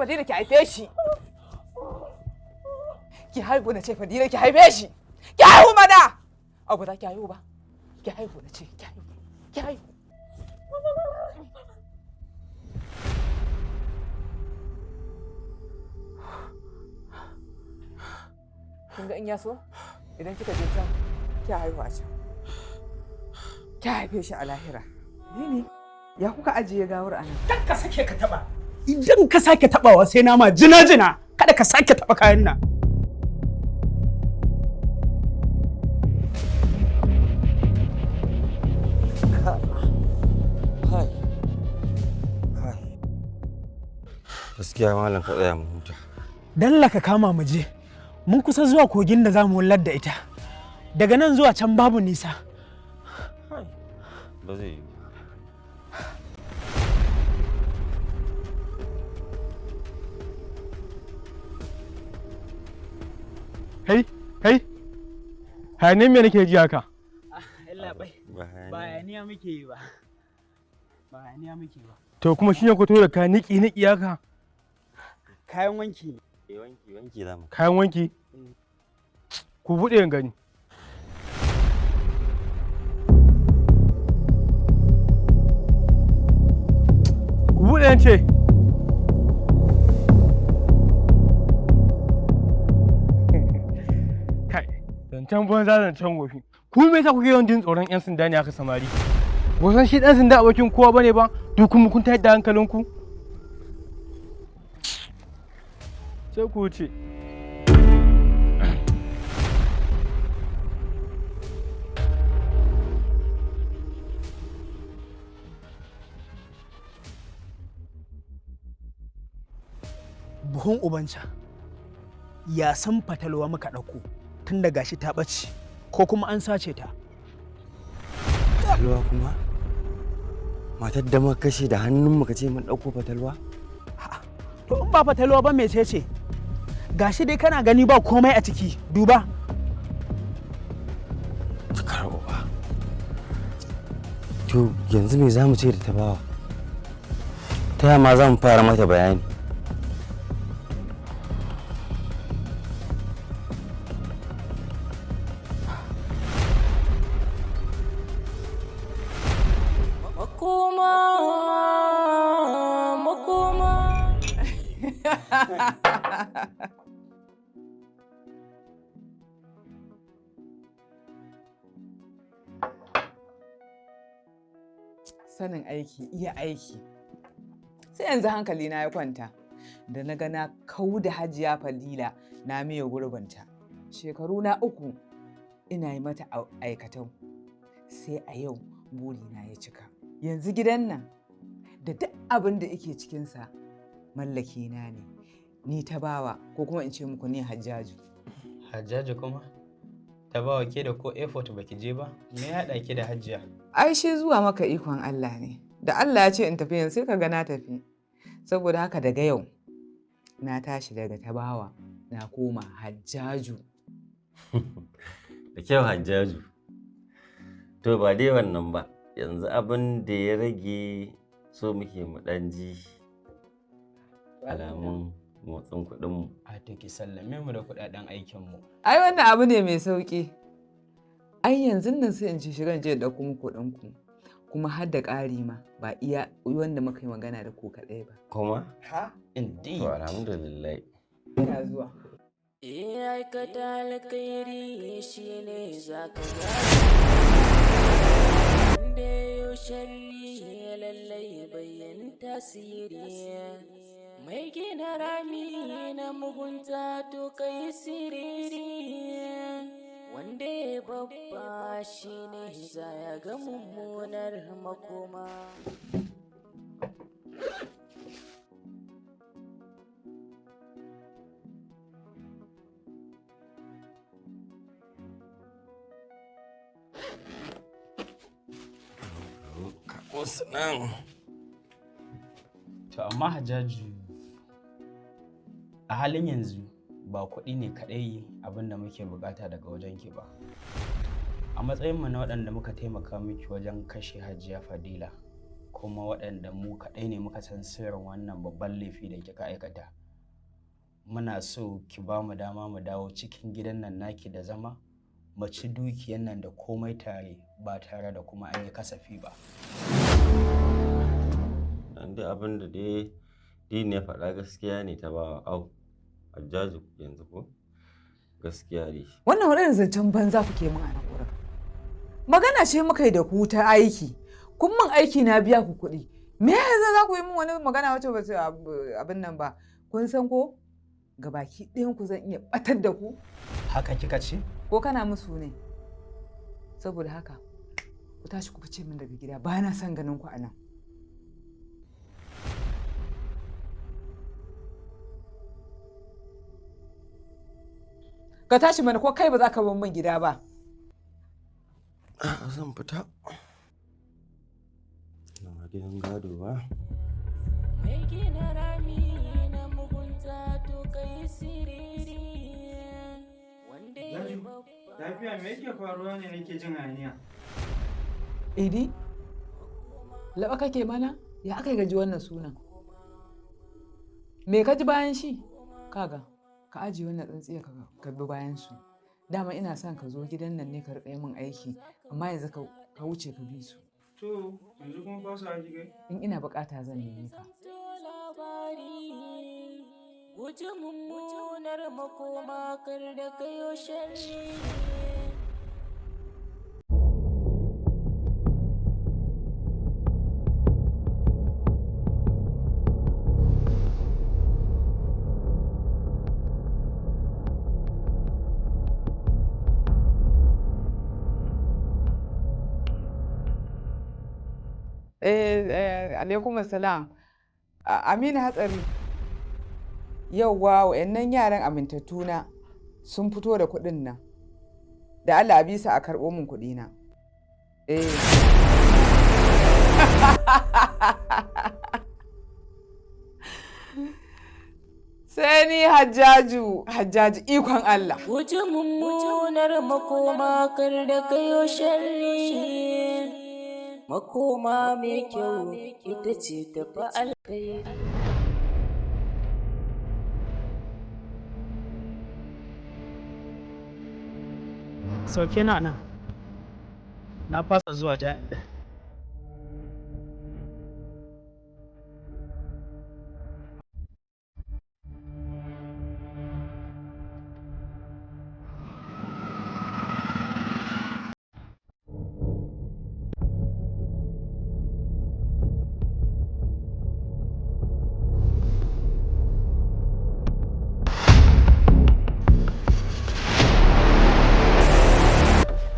Fadila, ki haife shi. Ki haihu na ce, Fadila, ki haife shi. Ki haihu mana. Abu za ki haihu ba. Ki haihu na ce, ki haihu. Ki haihu. Kin ga in ya so idan kika je can ki haihu a can. Ki haife shi a lahira. Ni ya kuka ajiye gawar a nan? Kar ka sake ka taba. Idan ka sake tabawa sai nama jina jina. Kada ka sake taba kayan nan. Hai. Hai. Gaskiya malam, ka tsaya mu huta. Dalla ka kama mu je. Mun kusa zuwa kogin da za mu wullar da ita. Daga nan zuwa can babu nisa. Ba zai yi. Kai, kai, hayanin me nake ji haka? Ba hayaniya. Ba hayaniya muke yi ba. Ba hayaniya muke ba. To kuma shine ku da kayan niki niki haka? Kayan wanki ne. Eh, wanki wanki za mu. Kayan wanki? Ku buɗe in gani. Ku buɗe in ce. Kai, zancen banza, zancen wofi. Ku me yasa kuke yawan jin tsoron 'yan sanda ne haka, samari? Ba san shi ɗan sanda abokin kowa bane ba, duk kuma kun tayar da hankalinku. Sai ku wuce. Buhun ubanca. Ya san fatalwa muka ɗauko tun da gashi ta ɓace ko kuma an sace ta. Fatalwa kuma? Matar da muka kashe da hannun muka ce mun ɗauko fatalwa? To in ba fatalwa ba mece ce? Gashi dai kana gani ba komai a ciki, duba. Cikar uba. To yanzu me za mu ce da ta bawa? Ta yaya ma za mu fara mata bayani? Makoma, makoma. Sanin aiki, iya aiki. Sai yanzu hankali na ya kwanta da na ga na kau da Hajiya Fadila na miye gurbinta. Shekaru na 3 ina yi mata aikatau. Sai a yau burina ya cika. Yanzu gidan nan da duk abin da yake cikinsa mallaki na ne. Ni ta bawa, ko kuma in ce muku ni Hajjaju. Hajjaju kuma? Ta bawa, ke da ko airport baki je ba? Me ya haɗa ki da Hajjiya? Ai shi zuwa maka ikon Allah ne. Da Allah ya ce in tafi yanzu sai ka ga na tafi. Saboda haka daga yau na tashi daga tabawa na koma Hajjaju. Da kyau, Hajjaju. To ba dai wannan ba. Yanzu abin da ya rage, so muke mu ɗan ji alamun motsin kuɗinmu. A to ki sallame mu da kuɗaɗen aikinmu. Ai wannan abu ne mai sauƙi. Ai yanzu nan sai in ci shigan je da ɗauko muku kuɗinku. Kuma har da ƙari ma, ba iya wanda muka yi magana da ku kaɗai ba. Kuma? Ha? Indeed. To alhamdulillah. Ina zuwa. Eh, aikata alkhairi shine zaka ga wanda yo sharri lallai bayyan tasiri. Mai gina rami na mugunta to kai siriri, wanda ya babba shine za ya ga mummunar makoma. Wasu nan. To amma Hajjaju, a halin yanzu ba kuɗi ne kaɗai abin da muke bukata daga wajenki ba. A matsayinmu na waɗanda muka taimaka miki wajen kashe Hajiya Fadila, Kuma waɗanda mu kaɗai ne muka san sirrin wannan babban laifi da kika aikata. Muna so ki ba mu dama mu dawo cikin gidan nan naki da zama, mu ci dukiyan nan da komai tare ba tare da kuma an yi kasafi ba. Dan dai abin da dai Dini ya faɗa gaskiya ne, Tabawa. Au, Hajjaju yanzu ko? Gaskiya ne. Wannan wani zancen banza kuke min a nan wurin. Magana ce muka yi da ku ta aiki. Kun min aiki, na biya ku kuɗi. Me yanzu za ku yi min wani magana wacce ba su abin nan ba? Kun san ko? Gabaki ɗayan ku zan iya ɓatar da ku. Haka kika ce? Ko kana musu ne? Saboda haka, ku tashi ku fice min daga gida, ba na son ganin ku a nan. Ka tashi mana, ko kai ba za ka bar min gida ba? A'a, zan fita. Na gidan gado ba. Mai gina rami na mugunta to kai siriri wanda ya babba. Lafiya, me yake faruwa ne nake jin hayaniya? Idi, laɓa kake mana? Ya aka yi gaji wannan sunan? Me ka ji bayan shi? Kaga, ka ajiye wannan tsintsiya, ka bi bayan su. Dama ina son ka zo gidan nan ne ka riƙa yi min aiki, amma yanzu ka wuce ka bi su. To, yanzu kuma ba su haji kai? In ina buƙata zan neme ka. Labari, guji mummunar makoma, kar da kayo sharri. Eh, alaikum assalam. Aminu Hatsari. Yauwa, wa'annan yaran amintattuna sun fito da kuɗin nan. Da Allah a bisa a karɓo min kuɗina. Eh. Sai ni Hajjaju, Hajjaju ikon Allah. Guji mummunar makoma, kar da kayo sharri. Makoma mai kyau ita ce tafi alkhairi. Sauke na nan, na fasa zuwa jami'a.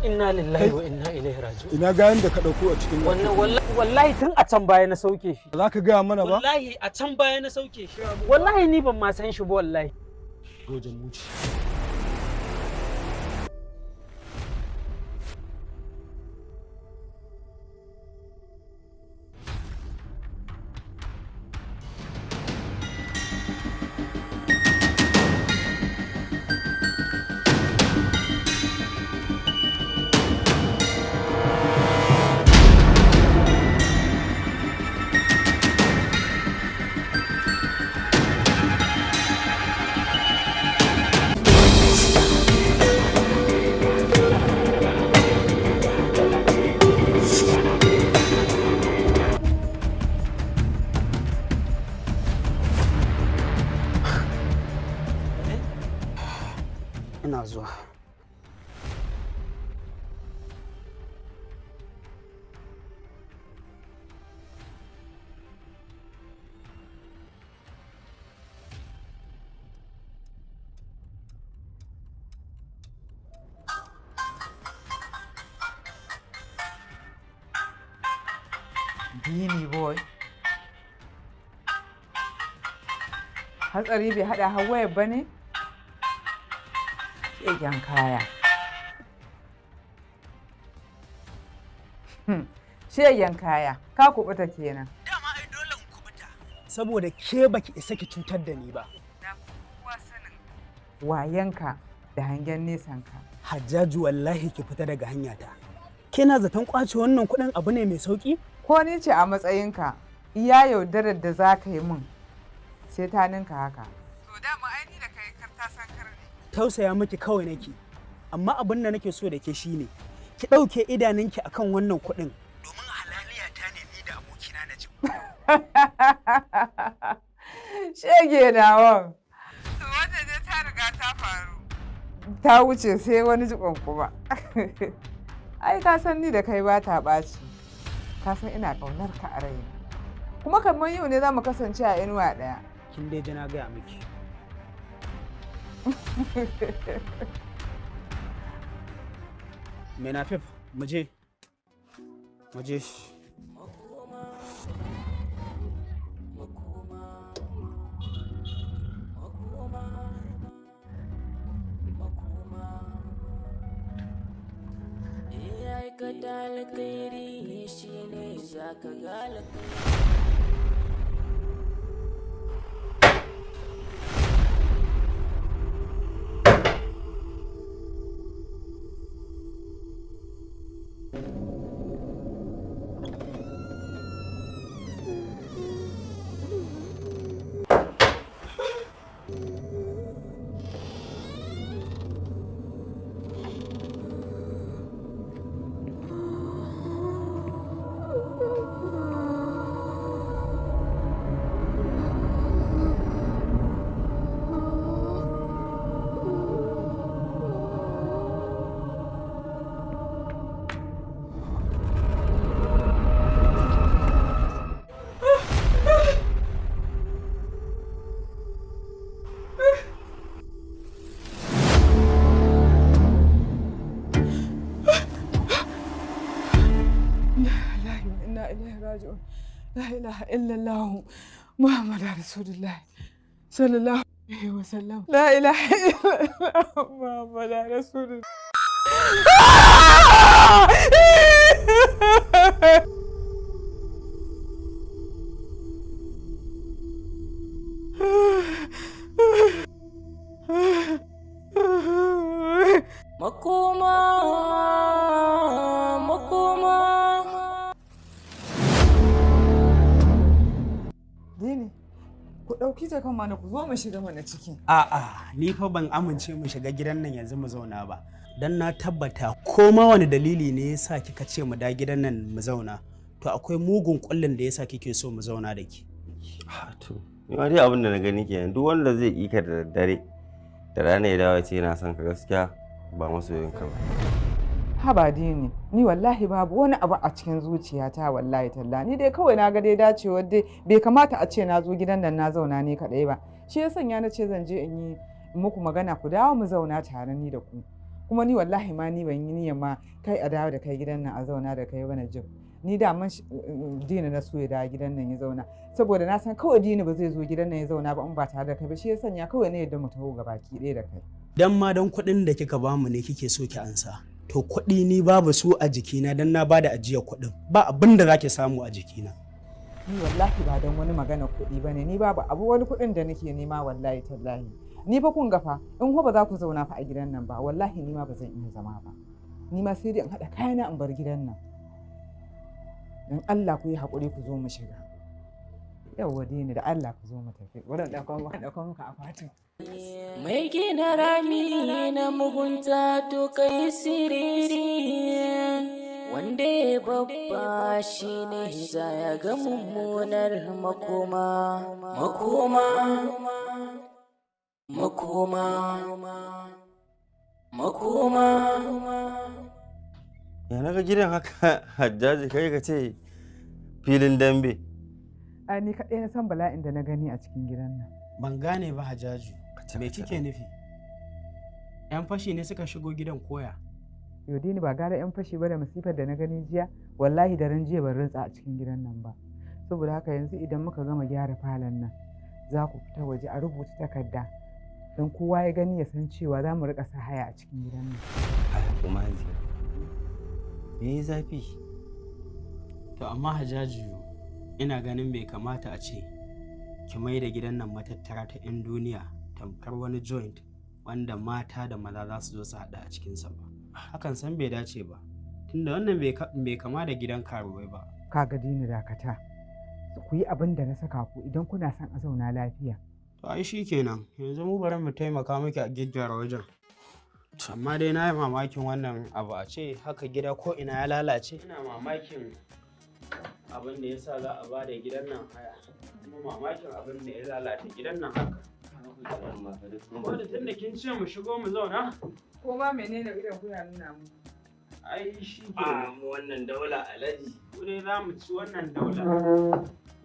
Inna lillahi wa inna ilaihi raji'un. Ina gayan da ka ɗauko a cikin Wannan wallahi tun a can baya na sauke shi. Za ka gaya mana ba? Wallahi a can baya na sauke shi. Wallahi ni ban ma san shi ba wallahi. Gojan muci. Ina zuwa. Dini boy. Hatsari bai haɗa hawayar ba ne? Shegen kaya. Shegen kaya, ka kuɓuta kenan. Saboda ke baki isa ki cutar da ni ba. Wayanka da hangen nesanka. Hajjaju, wallahi ki fita daga hanyata. Kina zaton kwace wannan kuɗin abu ne mai sauki? Ko ni ce a matsayinka, iya yaudarar da za ka yi min sai ta ninka haka. To dama ai ni da kai kar ta san kar ne. Tausaya miki kawai nake, amma abin da nake so da ke shine ki ɗauke idanunki akan wannan kuɗin. Domin halaliya ta ne ni da abokina na ji. Shege nawan. To wannan dai ta riga ta faru. Ta wuce sai wani jikon kuma. Ai ka san ni da kai ba ta ɓaci. Ka san ina ƙaunar ka a raina. Kuma kamar yau ne za mu kasance a inuwa ɗaya. Kin dai ji na gaya miki. Menafif, mu je. Mu je. Aikata alkhairi shine zaka ga alkhairi. Lillahi wa inna ilaihi raji'un. La ilaha illallah Muhammadu Rasulullah sallallahu alaihi wa sallam. La ilaha illallah Muhammadu Rasulullah. Makoma, makoma. Dini, ku ɗauki jakan mana ku zo mu shiga mana ciki. A'a, ni fa ban amince mu shiga gidan nan yanzu mu zauna ba. Dan na tabbata ko ma wani dalili ne yasa kika ce mu da gidan nan mu zauna. To akwai mugun kullun da yasa kike so mu zauna da ke. To, ni ma dai abin da na gani kenan, duk wanda zai ƙi ka da daddare da rana ya dawo ya ce yana son ka, gaskiya ba masoyinka ba. Haba Dini, ni wallahi babu wani abu a cikin zuciyata, wallahi talla. Ni dai kawai na ga dai dacewar dai bai kamata a ce na zo gidan nan na zauna ni kaɗai ba. Shi ya sanya na ce zan je in yi muku magana ku dawo mu zauna tare ni da ku. Kuma ni wallahi ma ni ban yi niyyar ma kai a dawo da kai gidan nan a zauna da kai ba na jin. Ni da man Dini na so ya dawo gidan nan ya zauna. Saboda na san kawai Dini ba zai zo gidan nan ya zauna ba in ba tare da kai ba, shi ya sanya kawai na yadda mu taho gabaki ɗaya da kai. Dan ma dan kuɗin da kika bamu ne kike so ki ansa. To kuɗi ni babu su a jikina, dan na bada ajiyar kuɗin. Ba abin da zaki samu a jikina. Ni wallahi ba don wani magana kuɗi bane, ni babu abu wani kuɗin da nake nema, wallahi tallahi. Ni fa kun ga fa in ko ba za ku zauna fa a gidan nan ba, wallahi ni ma ba zan iya zama ba. Ni ma sai dai in haɗa kayana in bar gidan nan. Dan Allah ku yi haƙuri ku zo mu shiga. Yawwa Dini, da Allah ku zo mu tafi. Wurin ɗauko muka akwatin. Mai gina rami na mugunta to kai siriri, wanda ya babba shi ne za ya ga mummunar makoma, makoma, makoma, makoma. Ya naga gidan haka, Hajjaji, kai ka ce filin dambe. Ai ni kaɗai na san bala'in da na gani a cikin gidan nan. Ban gane ba, Hajjaju. Me kike nufi? 'Yan fashi ne suka shigo gidan koya? Yau Dini, ba gara 'yan fashi ba da masifar da na gani jiya, wallahi daren jiya ban rintsa a cikin gidan nan ba. Saboda haka yanzu idan muka gama gyara falon nan, za ku fita waje a rubuta takarda don kowa ya gani ya san cewa za mu riƙa sa haya a cikin gidan nan. Haya kuma, Hajiya? Me yi zafi? To amma Hajjaju, ina ganin bai kamata a ce ki mai da gidan nan matattara ta 'yan duniya tamkar wani joint wanda mata da maza za su zo su haɗu a cikinsa ba. Hakan san bai dace ba. Tunda wannan bai kama da gidan karuwai ba. Ka ga dini dakata. Ku yi abin da na saka ku idan kuna son a zauna lafiya. To ai shi kenan, yanzu mu bari mu taimaka miki a gyaggyara wajen. Amma dai na yi mamakin wannan abu a ce haka gida ko ina ya lalace. Ina mamakin abin da ya sa za a ba da gidan nan haya. Kuma mamakin abin da ya lalata gidan nan haka. Ko da tunda kin ce mu shigo mu zauna, Ko ma menene idan kuna nuna mu? Ai shi kenan. Mu wannan daula alaji. Mu dai za mu ci wannan daula.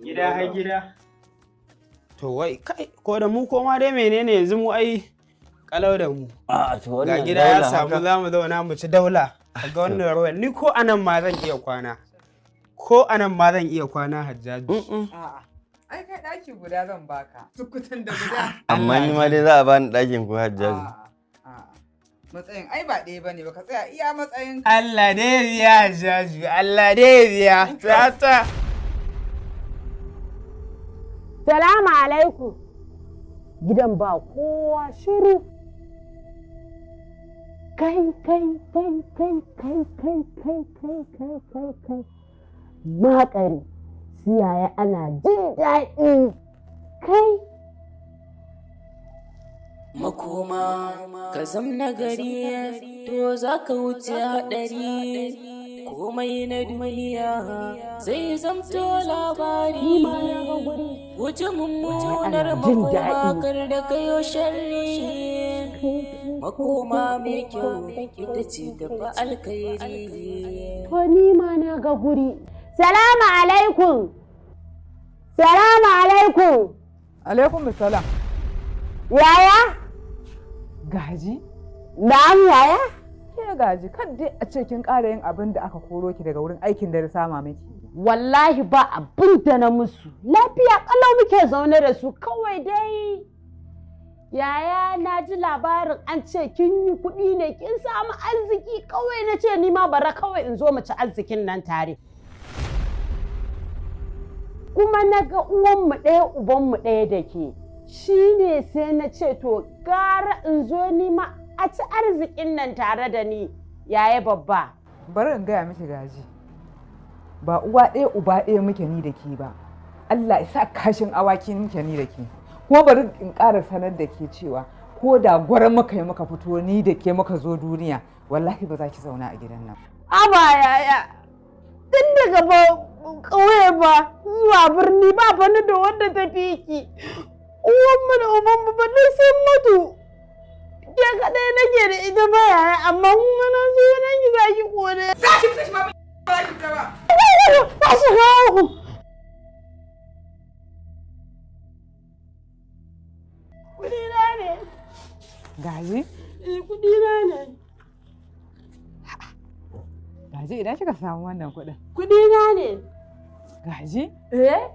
Gida har gida. To wai kai ko da mu koma dai menene yanzu mu ai kalau da mu. A to Ga wannan gida ya daula samu haka. za mu zauna mu ci daula. Ga wannan ruwan ni ko anan ma zan iya kwana. Ko anan ma zan iya kwana, Hajjaju. A'a. Ai kai ɗaki guda zan baka. Sukutan da guda. Amma ni ma dai za a bani ɗakin ko, Hajjaju? A'a. Matsayin ai ba ɗaya bane ba, ka tsaya iya matsayin. Allah ne biya, Hajjaju, Allah ne biya. Ta ta. Salamu alaikum. Gidan ba kowa, shiru. Kai, kai, kai, kai, kai, kai, kai, kai, kai, kai, kai. Makare. Siyaya ana jin daɗi. Kai. Makoma ka zam nagari to za ka wuce haɗari, komai na duniya zai zamto labari. Guji mummunar makoma, kar da kayo sharri. Makoma mai kyau ita ce tafi alkhairi. To ni ma na ga guri. Salamu alaikum. Salamu alaikum. Alaikum salam. Yaya? Gaji? Na'am yaya? Ke Gaji, kan dai a ce kin ƙara yin abin da aka koro ki daga wurin aikin da na sama miki. Wallahi ba abin da na musu. Lafiya kalau muke zaune da su, kawai dai. Yaya, na ji labarin an ce kin yi kuɗi ne, kin samu arziki, kawai na ce ni ma bara kawai in zo mu ci arzikin nan tare. Kuma na ga uwanmu ɗaya ubanmu ɗaya da ke. Shi ne sai na ce to gara in zo ni ma a ci arzikin nan tare da ni, yaya babba. Bari in gaya miki, Gaji. Ba uwa ɗaya uba ɗaya muke ni da ke ba. Allah ya sa kashin awaki muke ni da ke. Kuma bari in ƙara sanar da ke cewa ko da gwara muka yi muka fito ni da ke muka zo duniya, wallahi ba za ki zauna a gidan nan. Aba yaya, tun daga ba ƙauye ba zuwa birni ba fa ni da wanda ta fi ki. Uwanmu da ubanmu ba duk sun mutu. Ke kaɗai nake da ita ba yaya, amma kuma na zo nan ki za ki kore. Za ki fita ba, ba za ki fita ba. Na shiga uku. Kuɗi na ne. Gaji? Eh, kuɗi na ne. Gaji, idan kika samu wannan kuɗin? Kuɗi na ne. Gaji? Eh?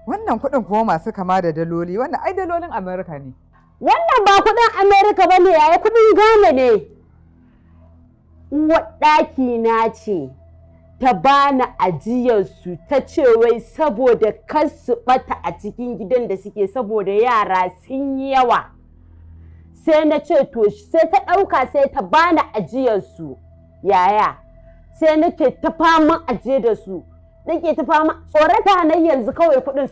Wannan kuɗin kuma masu kama da daloli, wannan ai dalolin Amurka ne. Wannan ba kuɗin Amerika ba ne yaya, kuɗin Ghana ne. Uwar ɗaki na ce ta bani ajiyarsu, ta ce wai saboda kar su ɓata a cikin gidan da suke, saboda yara sun yi yawa. Sai na ce to, sai ta ɗauka sai ta bani ajiyarsu yaya. Sai nake ta faman ajiye da su. Nake ta fama tsorata na yanzu kawai kuɗin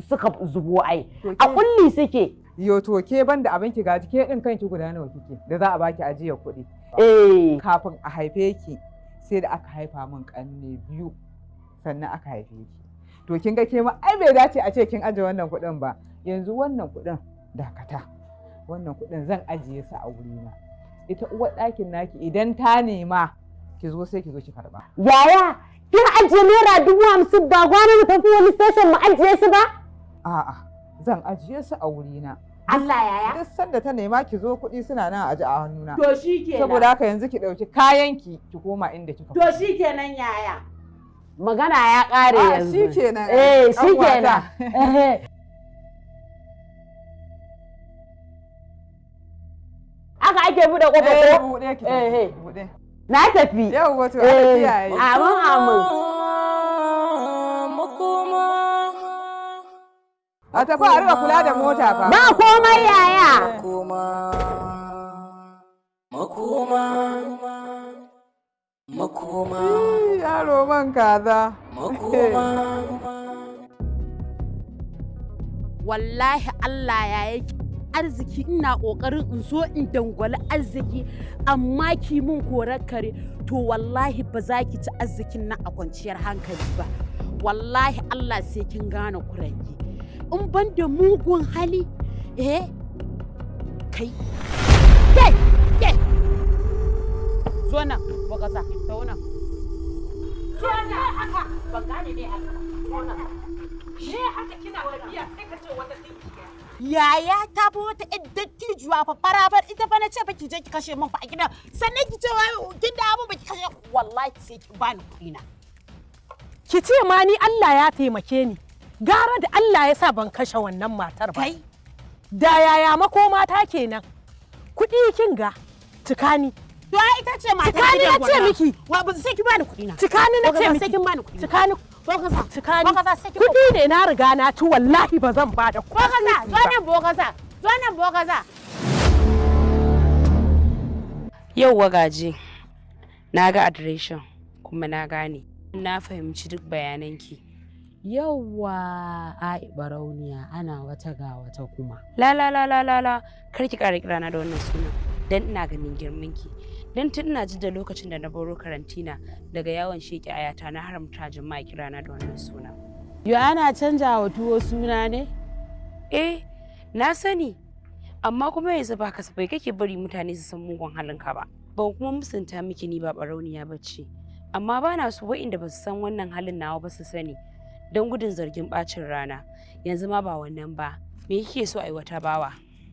suka zubo, ai. A kulli suke. Yo, to ke banda abin ki, Gaji, ke din kanki guda nawa kike da za a baki ajiyar kuɗi? Eh. Kafin a haife ki sai da aka haifa min ƙanne biyu sannan aka haife ki. To kin ga ke ma ai bai dace a ce kin aje wannan kuɗin ba. Yanzu wannan kuɗin, dakata. Wannan kuɗin zan ajiye su a wurina. Ita uwar ɗakin naki idan ta nema ki zo, sai ki zo ki karɓa. Yaya, kin ajiye ₦50,000, ba gwara mu tafi wani station mu ajiye su ba? A'a, zan ajiye su a wurina. Allah yaya. Duk sanda ta nema ki zo, kuɗi suna nan a aje a hannuna. To shikenan. Saboda haka yanzu ki ɗauki kayanki ki koma inda kika To shikenan yaya. Magana ya ƙare Ah, yanzu. shikenan. Eh, Ƙanwata. shikenan. Aka ake buɗe ƙofa Eh, ko? buɗe ki. Eh, eh. Buɗe. Na tafi. Yawwa, to Allah kiyaye. Amin amin. Makoma. A tafi a riƙa kula da mota fa. Ba komai yaya. Makoma. Makoma. Makoma. Yaro. Yaro man kaza. Wallahi Allah ya yake arziki, ina kokarin in zo in dangwali arziki, amma ki mun korar kare. To wallahi ba za ki ci arzikin nan a kwanciyar hankali ba. Wallahi Allah sai kin gane kuranki. In ban da mugun hali, eh, kai ke ke, zo nan bakaza, ta nan, zo nan. Haka ban gane ne, haka zo nan. Me haka kina tafiya sai ka ce wata tinkiya? Yaya ta bi wata ƴar dattijuwa fa farabar ita fa. Na ce fa ki je ki kashe min fa a gidan, sannan ki ce wai kin da mun baki kashe. Wallahi sai ki bani kuɗi na. Ki ce ma ni Allah ya taimake ni, gara da Allah ya sa ban kashe wannan matar ba. Da yaya makoma ta kenan? Kuɗi kin ga cikani. To ai ita ce matar Cikani na gidan ce wannan. miki. Wa ba sai ki bani kuɗi na. Cikani na ce Bokaza, miki. sai kin bani kuɗi na. Cikani. Bokaza. Cikani. Bokaza, sai kin Kuɗi ne na riga na ci, wallahi ba zan bada kuɗi. Bokaza, zo nan bokaza. Zo nan bokaza. Yau wagaje, na ga adireshin kuma na gane. Na fahimci duk bayananki. Yawwa, ai barauniya ana wata ga wata kuma. La la la la la la, kar ki ƙara kirana da wannan sunan. Dan ina ganin girmanki. Dan tun ina jin da lokacin da na baro karantina daga yawon sheki ayata na haramta jama'a kirana da wannan sunan. Yo ana canja wa tuwo suna ne? Eh, na sani. Amma kuma yanzu ba kasafai kake bari mutane su san mugun halinka ba. Ban kuma musunta miki ni ba barauniya ba ce. Amma ba na so wa'inda ba su san wannan halin nawa ba su sani. Don gudun zargin bacin rana. Yanzu ma ba wannan ba. Me kike so aiwata bawa?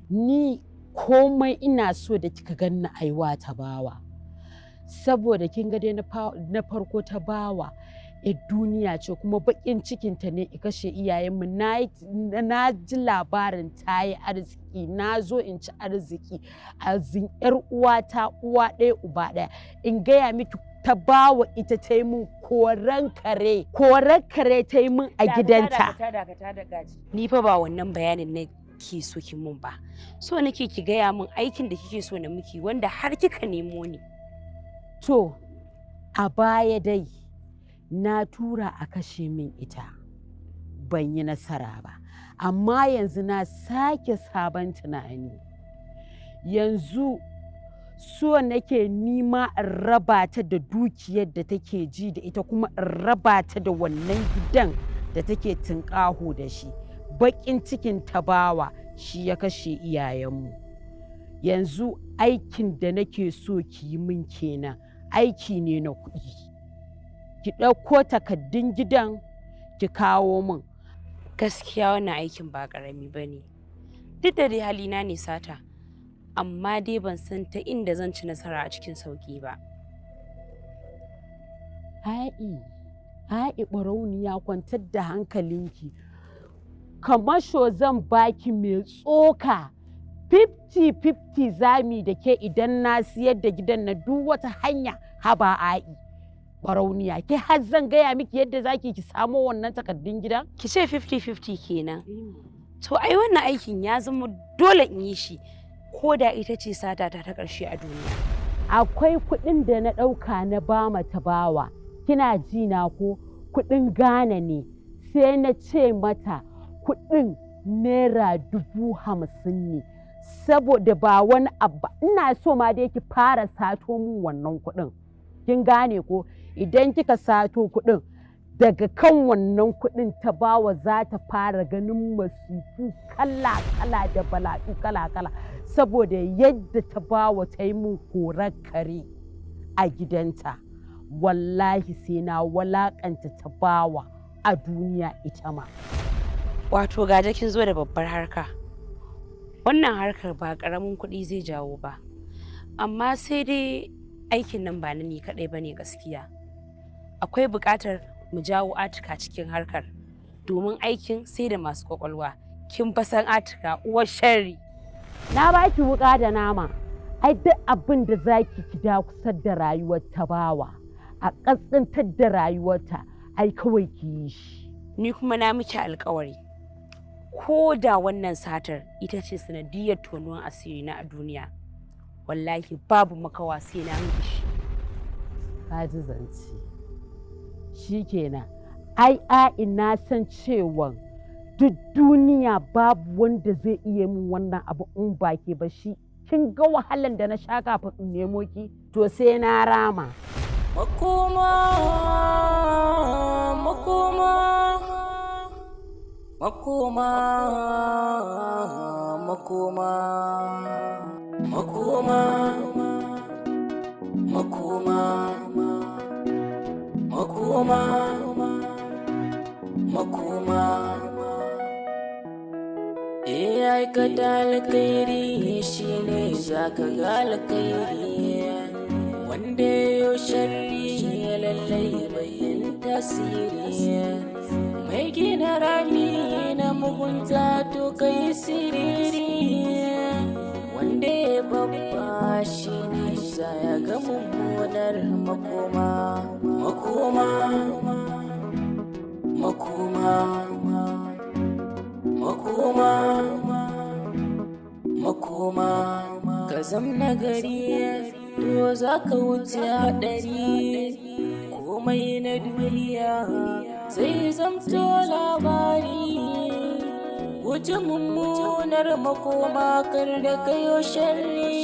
Ni komai ina so da kika ganni aiwa ta bawa. Saboda kin ga dai na farko ta bawa yar duniya ce, kuma bakin cikinta ne i kashe iyayenmu. Na ji labarin ta yi arziki, na zo in ci arziki azin yar uwata, uwa ɗaya uba ɗaya. In gaya miki, ta bawa ita ta yi min koran kare, koran kare ta yi min a gidanta. Ni fa ba wannan bayanin na ke so ki mun ba. So nake ki gaya min aikin da kike so na miki wanda har kika nemo ni. To, a baya dai na tura a kashe min ita, ban yi nasara ba. Amma yanzu na sake sabon tunani. Yanzu so nake nima in raba ta da dukiyar da take ji da ita, kuma in raba ta da wannan gidan da take tunƙaho da shi. Baƙin cikin tabawa shi ya kashe iyayenmu. Yanzu aikin da nake so ki yi min kenan, aiki ne na kuɗi. Ki ɗauko takaddun gidan ki kawo min. Gaskiya wannan aikin ba ƙarami ba ne. Duk da dai halina ne sata, amma dai ban san ta inda zan ci nasara a cikin sauƙi ba. Ai, ai barauniya, kwantar da hankalinki. Kamasho zan baki mai tsoka. 50-50 zami da ke idan na siyar da gidan na duk wata hanya. Haba ai. Barauniya, ke har zan gaya miki yadda zaki ki samo wannan takardun gidan? Ki ce 50-50 kenan. To ai wannan aikin ya zama dole in yi shi, ko da ita ce sata ta ta ƙarshe a duniya. Akwai kuɗin da na ɗauka na ba ta bawa, kina ji na ko? Kuɗin Ghana ne, sai na ce mata kuɗin ₦50,000 ne. Saboda ba wani abu, ina so ma dai ki fara sato min wannan kuɗin. Kin gane ko? Idan kika sato kuɗin, daga kan wannan kuɗin ta bawa za ta fara ganin masifu kala-kala da bala'u kala-kala, saboda yadda ta bawa ta yi min korar kare a gidanta. Wallahi sai na walakanta ta bawa a duniya ita ma. Wato gaje kin zo da babbar harka. Wannan harkar ba ƙaramin kuɗi zai jawo ba. Amma sai dai aikin nan ba na ni kaɗai ba ne gaskiya. Akwai buƙatar mu jawo Atika cikin harkar, domin aikin sai da masu ƙwaƙwalwa. Kin fa san Atika uwar sharri. Na baki wuƙa da nama. Ai duk abin da zaki ki da kusa da rayuwar ta bawa, a ƙasƙantar da rayuwarta, ai kawai ki yi shi. Ni kuma na miki alƙawari. Ko da wannan satar ita ce sanadiyar tonuwan asiri na a duniya, wallahi babu makawa sai na miki shi. Ka ji zance. Shikenan. Ai ai na san cewa duk duniya babu wanda zai iya min wannan abu in ba ke ba shi. Kin ga wahalan da na sha kafin in nemo ki, to sai na rama. Makoma, makoma, makoma, makoma, makoma, makoma, makoma, makoma. Eh, aikata alkhairi shine zaka ga alkhairi. Wanda ya sharri ya lallai bayan tasiri. Mai gina rami na mugunta to kai siriri. Wanda ya babba shine za ya ga mummunar makoma. Makoma, makoma, makoma, makoma. Ka zam nagari to za ka wuce haɗari. Komai na duniya zai zamto labari. Guji mummunar makoma kar da kayo sharri.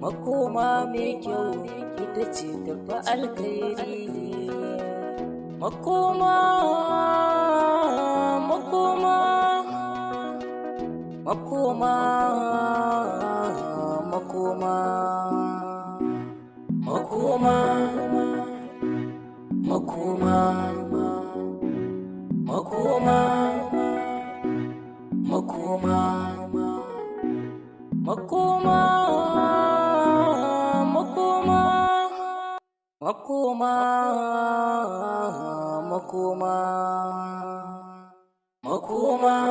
Makoma mai kyau ita ce tafi alkhairi. Makoma, makoma, makoma, makoma, makoma, makoma, makoma, makoma, makoma, makoma, makoma, makoma, makoma.